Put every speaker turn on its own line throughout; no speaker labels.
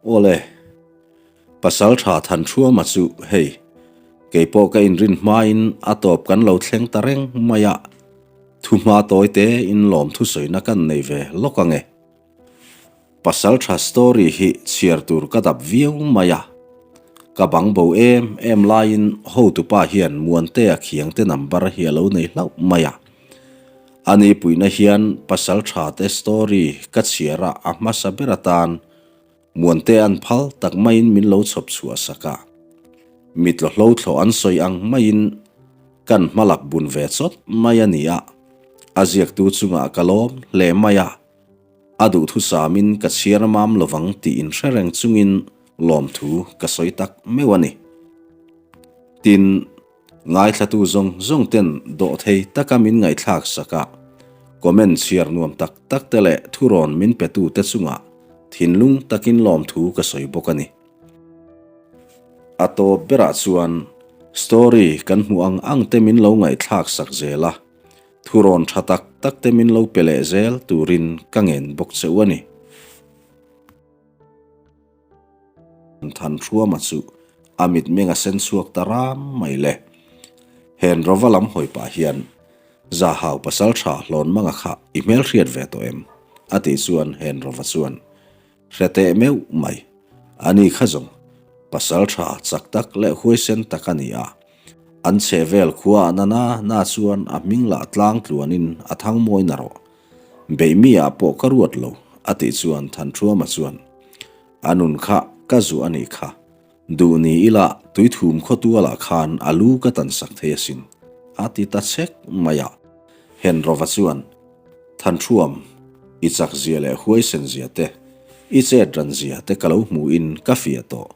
Awle, Pasalṭha Thanṭhuama chu hei, kei pawh ka inrin hmain a tawp kan lo thleng ta reng mai a, thuhma tawi te in lawm thusawina kan nei ve lawk ange. Pasalṭha story hi chhiar tur ka dap viau mai a, ka bang bo em em laiin hotupa hian Muantea khiangte number hi a lo nei hlauh mai a. A nipuina hian pasalṭha te story ka chhiar a a hmasa ber atan Muante an phal tak maiin min lo chhawp chhuah sak a. Mitlo hlo thlawh an sawi ang maiin kan hmalak bun ve chawt mai a ni a, a ziaktu chungah ka lawm hle mai a. A duhthusamin ka chhiar mam lovang tih inhre reng chungin lawmthu ka sawi tak meuh a ni. Tin, ngaithlatu zawng zawng ten dawhthei taka min ngaihthlak sak a, comment chhiar nuam tak tak te leh thurawn min petu te chungah thinlung takin lawmthu ka sawi bawk a ni. A tawp berah chuan story kan hmuh ang ang te min lo ngaihthlak sak zel a, Thurawn tha tak tak te min lo pe leh zel turin ka ngen bawk che u a ni. Thanhruama chu a mitmeng a sen chhuak ta ram mai le. Hen Rova lam hawi pah hian, Zahau pasal tha hlawn manga kha i hmelhriat ve tawh em? a tih chuan Hen Rova chuan, Hre teh meuh mai. Ani kha zawng pasal tha chak tak leh huaisen tak a ni a. An chhe vel khua ah nana na chuan a hming lah tlang tluanin a thang mawi na rawh. Beih mi ah pawh ka ruat lo, a tih chuan Thanṭhuama chuan, A nun kha ka zuah a nih kha. Duh ni ila tuithum khawtual ah khan a lu ka tan sak thei asin, a ti ta chek mai a. Henrova chuan, Thanṭhuam, i chak zia leh huaisen zia te, i chet ran zia te ka lo hmuhin ka fiah tawh.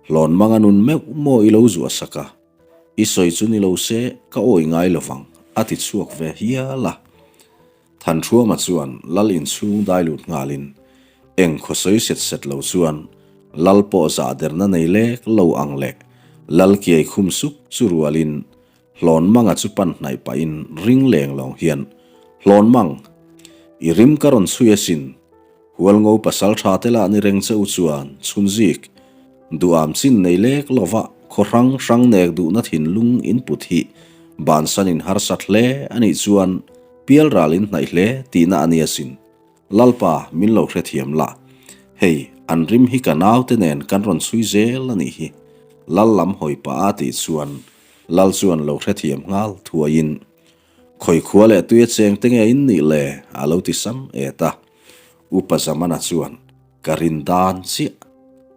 Hlawn manga nun meuh maw i lo zuah sak a, i sawi chu ni lo se ka awi ngai lo vang, a ti chhuak ve hial a. Thanṭhuama chuan lal inchhung dai lut nghalin eng khaw sawi set set lo chuan lal pawh zah derna nei lek lo ang leh lal kiai khum sup chu rualin Hlawn manga chu pan hnaih pahin ring leng lawng hian, Hlawn mang, i rim ka rawn chhui asin, Hualngo pasal tha te lah ni reng che u chuan chhun zik, duham chin nei lek lova khaw hrang hrang nek duhna thinlung in put hi bansan in harsat hle a nih chuan pialral in hnaih hle tihna a ni asin, Lalpa min lo hrethiam la, hei an rim hi ka naute nen kan rawn chhui zel a nih hi, Lal lam hawi pah a tih chuan Lal chuan lo hrethiam nghal thuaiin, Khawi khua leh tuia cheng te nge in nih le? a lo ti sam et a. Upa Zamana chuan, Ka rin dan chiah,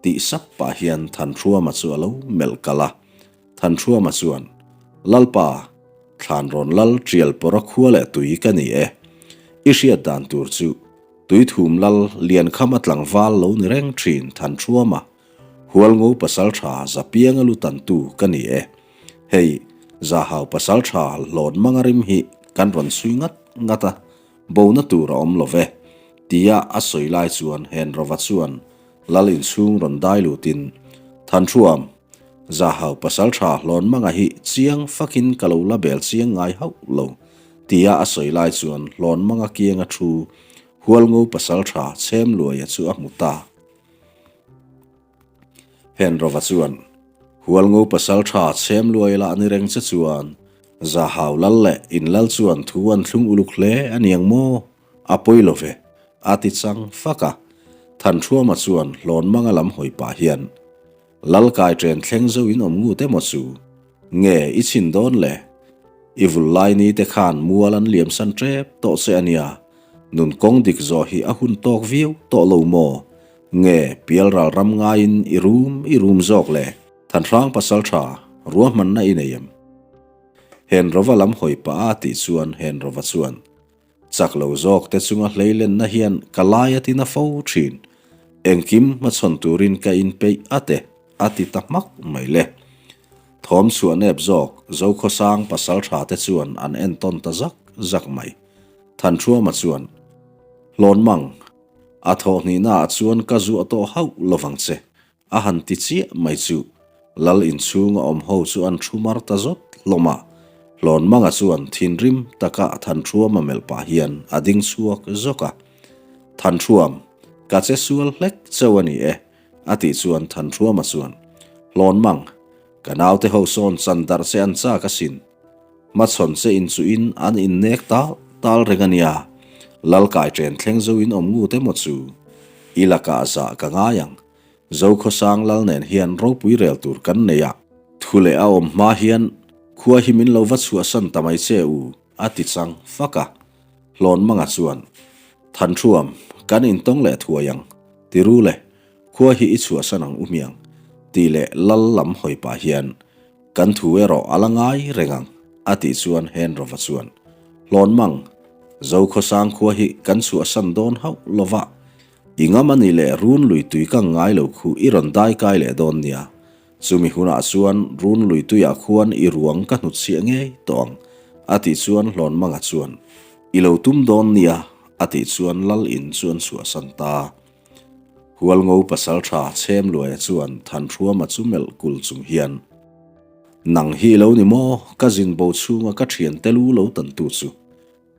tih sap pah hian Thanhruama chu a lo melh kalh a. Thanhruama chuan, Lalpa, thlan rawn lal tial pawra khua leh tui ka ni e. I hriat dan tur chu, Tuithum lal Liankhama tlangval lo ni reng thin Thanhruama, Hualngo pasal tha Zapianga lu tantu ka ni e. Hei, Zahau pasal tha hlawn manga rim hi kan rawn chhui ngat ngat a, bona tur a awm lo ve, tia a sawi lai chuan Henrova chuan lal inchhung rawn dai lutin, Thanhruam, Zahau pasal tha hlawn manga hi chiang fakin ka lo la bel chiang ngai hauh lo, tia a sawi lai chuan hlawn manga kianga thu Hualngo pasal tha Chhemluaia chu a hmu ta. Henrova chuan, Hualngo pasal tha chhem luai lah ni reng che chuan, Zahau lal leh in lal chuan thu an thlung uluk hle a niang maw? A pawi lo ve, a ti chang fak a. Thanṭhuama chuan hlawn manga lam hawi pah hian, Lal kai ṭen thleng zo in awm ngut emaw chu? Nge i chhin dawn le? I vul lai ni te khan mual an liam san ṭep tawh che a nia, nun kawng dik zawh hi a hun tawk viau tawh lo maw? Nge pialral ram ngaiin i rum i rum zawk le? Thanhrang pasal tha ruahmanna i nei em? Henrova lam hawi pah a tih chuan Henrova chuan, Chak lo zawk te chunga hleilenna hian ka lai a tina fo thin. Engkim hmachhawn turin ka inpeih a te a ti ta hmak mai le. Thawm chhuah nep zawk Zokhawsang pasal tha te chuan an entawn ta zak zak mai. Thanṭhuama chuan, Hlawnmang, A thawh hnihnaah chuan ka zuah tawh hauh lovang che, a han ti chiah mai chu Lal inchhunga awm ho chu an thu mar ta zawt hlawm a. Hlawnmanga chuan thinrim taka Thanṭhuama melh pah hian a ding chhuak zawk a. Thanṭhuam, ka che sual hlek cheu a ni e. A tih chuan Thanhruama chuan, Hlawn mang, ka naute ho sawn chan darh che an chak asin. Hmachhawn che inchuhin an innek tal tal reng a nia. Lal kai chen thleng zo in awm ngut emaw chu? I lakah zah ka ngai ang. Zokhawsang lal nen hian ropui rel tur kan nei a. Thu leh a awm hma hian khua hi min lo va chhuahsan ta mai che u, a ti chang fak a. Hlawn Manga chuan, Thanṭhuam, kan intawng leh thuai ang, ti ru le, khua hi i chhuahsan ang u hmiang, tih leh lal lam hawi pah hian, Kan thu erawh a la ngai reng ang, a tih chuan Henrova chuan, Hlawn Mang, Zokhawsang khua hi kan chhuahsan dawn hauh lo va, i ngam a nih leh run lui tui kang ngai lo khu i rawn dai kai leh dawn nia, chumi hunah chuan run lui tuiah khuan i ruang ka hnutchhiah ngei tawh ang, a tih chuan Hlawn Manga chuan, I lo tum dawn nia, a tih chuan Lal in chu an chhuahsan ta. Hualngo pasaltha Chhemluaia chuan Thanhruama chu melh kul chung hian, Nang hi lo ni maw, ka zin bo chhunga ka thiante lu lo tantu chu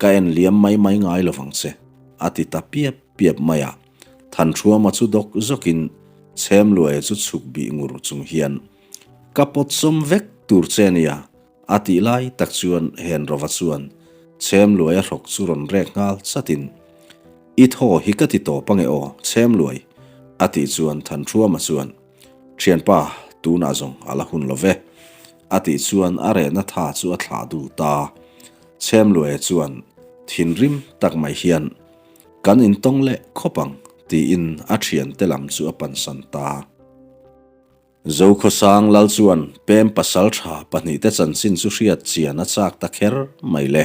ka en liam mai mai ngai lovang che, a ti ta piap piap mai a. Thanhruama chu dawk zawkin Chhemluaia chu chhuk bih ngur chung hian, Ka pawt sawm vek tur che nia, A tih lai tak chuan Henrova chuan Chhemluaia hrawk chu rawn rek nghal chatin, I thaw hi ka ti tawp ange aw, Chhemluai, a tih chuan Thanhruama chuan, Thianpa, tunah zawng a la hun lo ve, a tih chuan a rehna tha chu a thlah dul ta. Chhemluaia chuan thinrim tak mai hian, Kan intawng leh khawp ang, tiin a thiante lam chu a pansan ta. Zokhawsang lal chuan pem pasaltha pahnihte chanchin chu hriat chian a chak ta kher mai le.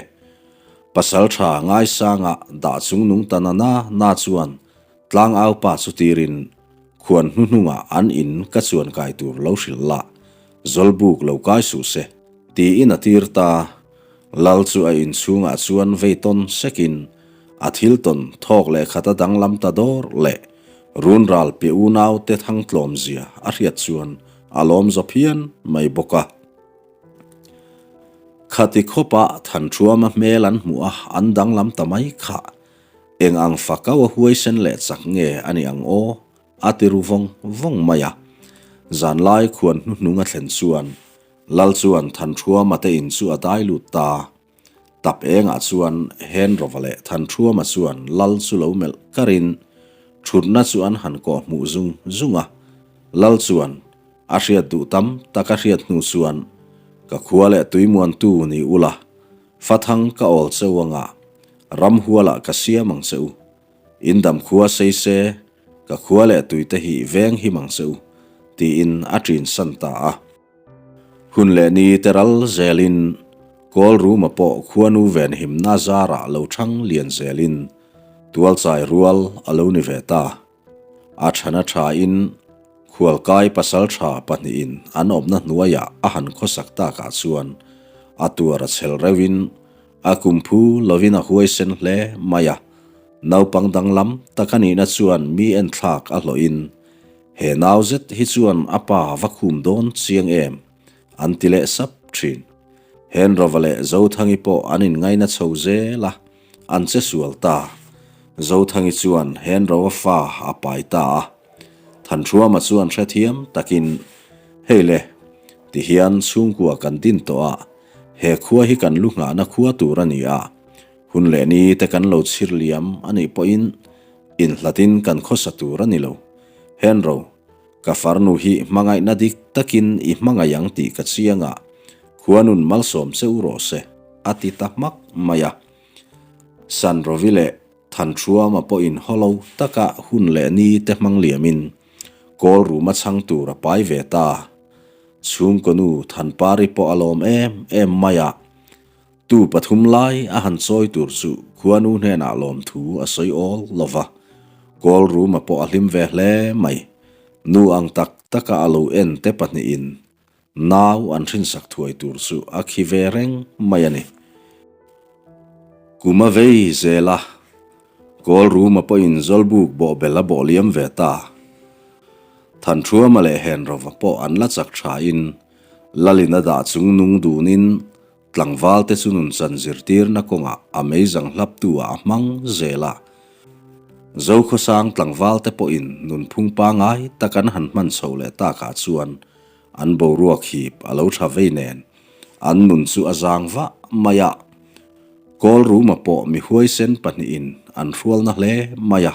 Pasaltha ngaisanga dah chung nung ta na na na chuan tlangaupa chu tirin khuan hnuhnungah an in ka chuan kai tur lo hrilh la, zawlbuk lo kai suh se, tiin a tir ta. Lal chu a inchhungah chuan vei tawn sekin a thil tawn thawk leh khat a danglam ta dawr leh run ral piah unaute thangtlawm zia a hriat chuan a lawm zaw phian mai bawk a. Khati khawpa Thanṭhuama hmel an hmuh a an danglam ta mai kha eng ang fakau a huaisen leh chak nge a ni ang aw a ti ru vawng vawng mai a. Zanlai khuan hnuhnung a thlen chuan Lal chuan Thanṭhuama te in chu a dai lut ta. Tap engah chuan Henrova leh Thanṭhuama chuan Lal chu lo melh karin ṭhutna chu an han kawh hmuh zung zung a. Lal chuan a hriat duh tam tak a hriat hnu chuan, Ka khua leh tuimuantu ni ula, fathang ka awl cheu anga, ramhualah ka siam ang che u. In dam khua sei se, ka khua leh tuite hi veng him ang che u, tiin a ṭin san ta a. Hun leh ni te ral zelin Kawl Ruma pawh khuanu venhimna zarah lo ṭhang lian zelin tualchai rual a lo ni ve ta. A ṭhana ṭhain khualkai pasalṭha pahnihin an awmna hnuaiah a han khawsak takah chuan a tuar a chhel reuhin a kumphu lovin a huaisen hle mai a. Naupang danglam tak a nihna chuan mi enthlak a hlawhin He nau zet hi chuan a pa va khum dawn chiang em? an ti leh sap thin. Henrova leh Zothangi pawh an inngaina chho zel a, an che sual ta. Zothangi chuan Henrova fa a pai ta a. Thanhruama chuan hrethiam takin, Hei le, tihian chhungkua kan din tawh a, he khua hi kan lu nghahna khua tur a ni a, hun leh ni te kan lo chhir liam a nih pawhin Inhlatin kan khawsa tur a ni lo. Henro, ka farnu hi hmangaihna dik takin i hmangaih ang tih ka chiang a, khuanun malsawm che u rawh se, a ti ta hmak mai a. Sanrovi leh Thanhruama pawhin hawlo taka hun leh ni te hmang liamin kawl ruma chhang tur a pai ve ta. Chhungkaw nu Thanpari pawh a lawm em em mai a. Tu pathum lai a han chawi tur chu khuanu hnenah lawmthu a sawi awl lo va, kawl ruma pawh a hlim ve hle mai. Nu ang tak taka a lo en te pahnihin nau an hrinsak thuai tur chu a khi ve reng mai a ni. Kum a vei zel a, kawl ruma pawhin Zawlbuk bawhbel a bawh liam ve ta. Thanṭhuama leh Henrova pawh an la chak thain Lalin a dah chung nung dunin Tlangvalte chu nunchan zirtirna kawngah a meizang hlaptu ah a hmang zel a. Zokhawsang tlangvalte pawhin nunphung pangai tak an han hman chho leh takah chuan an boruak hip a lo tha vei nen an nun chu a zang vah mai a. Kawlruma pawh mi huaisen pahnihin an hrualna hle mai a,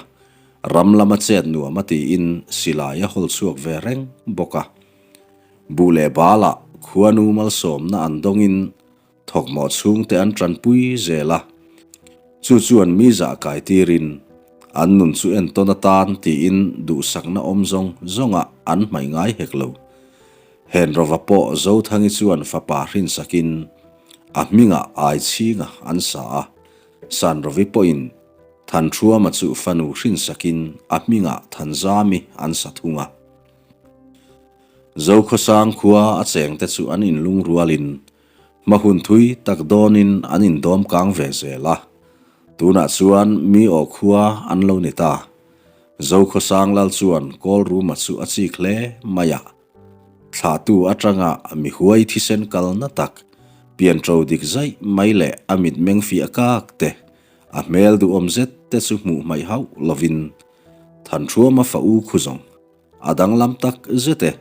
ram lama chet nuam a tiin silai a hawl chhuak ve reng bawk a. Buh leh balah khuanu malsawmna an dawngin Thawkmawh chhungte an tanpui zel a, chu chuan mi zah kai tirin an nun chu entawn atan tiin duhsakna awm zawng zawngah an hmaih ngai hek lo. Henrova pawh Zothangi chuan fapa hrinsakin a hmingah Aichhinga an sa a, Sanrovi pawhin Thanṭhuama chu fanu hrinsakin a hmingah Thanzami an sa thung a. Zokhawsang khua a chengte chu an inlungrualin Hma hun thui tak dawnin an indawm kang ve zel a, tunah chuan mi aw khua an lo ni ta. Zokhawsang lal chuan Kawlruma chu a chik hle mai a, thlahtu atanga mi huai thisen kalna tak, pianṭo dik zaih mai leh a mitmeng fiah kak te, a hmel duhawm zet te chu hmuh hmaih hauh lovin Thanṭhuama fa u khu zawng. A danglam tak zet e,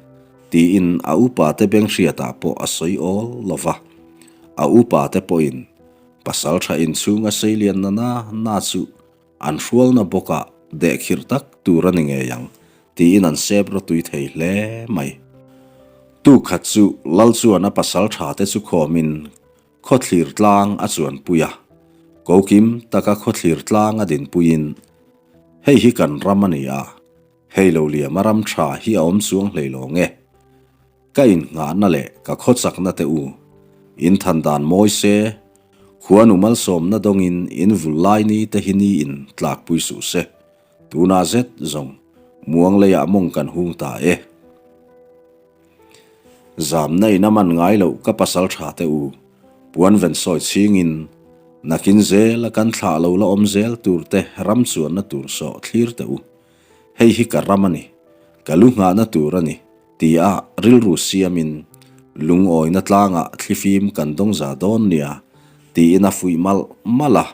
tiin a upate beng hriatah pawh a sawi awl lo va. A upate pawhin pasal tha inchhunga seilianna na na chu an hrualna bawkah dehkhirh tak tur a ni ngei ang, tiin an sep rawtui thei hle mai. Tuk khat chu Lal chuan a pasal thate chu khawmin khawthlir tlang a chuanpui a, kokim taka khawthlir tlang a dinpuiin, Hei hi kan ram a ni a, Hei lo liam a ram tha hi a awm chuang hlei lo nge? Ka innghahna leh ka khaw chakna te u, in than dan mawi se, khuanu malsawmna dawngin in vul lai ni te hi ni in tlakpui suh se, tunah zet zawng muang leiah mawng kan hung ta e. Zamna in a man ngai loh ka pasal tha te u, puan ven sawi chhingin nakin zel a kan thlah lo la awm zel tur te ram chuanna tur sawh thlir teh u. Hei hi ka ram a ni, ka lu nghahna tur a ni, tia rilru siamin lungawina tlangah thlifim kan dawng za dawn nia, tiin a fuih malh malh a.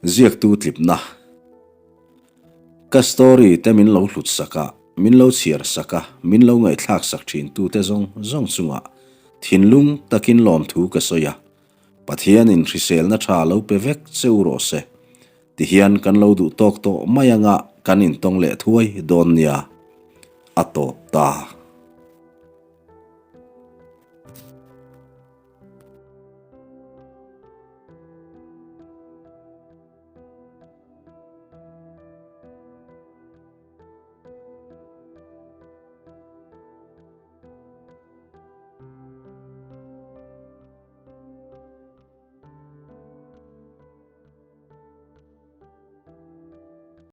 Ziaktu tlipna Ka story te min lo hlut sak a, min lo chhiar sak a, min lo ngaihthlak sak thin tute zawng zawng chungah thinlung takin lawmthu ka sawi a, Pathianin hriselna tha lo pe vek che u rawh se. Tihian kan lo duh tawk tawh mai anga kan intawng leh thuai dawn nia. A tawp ta.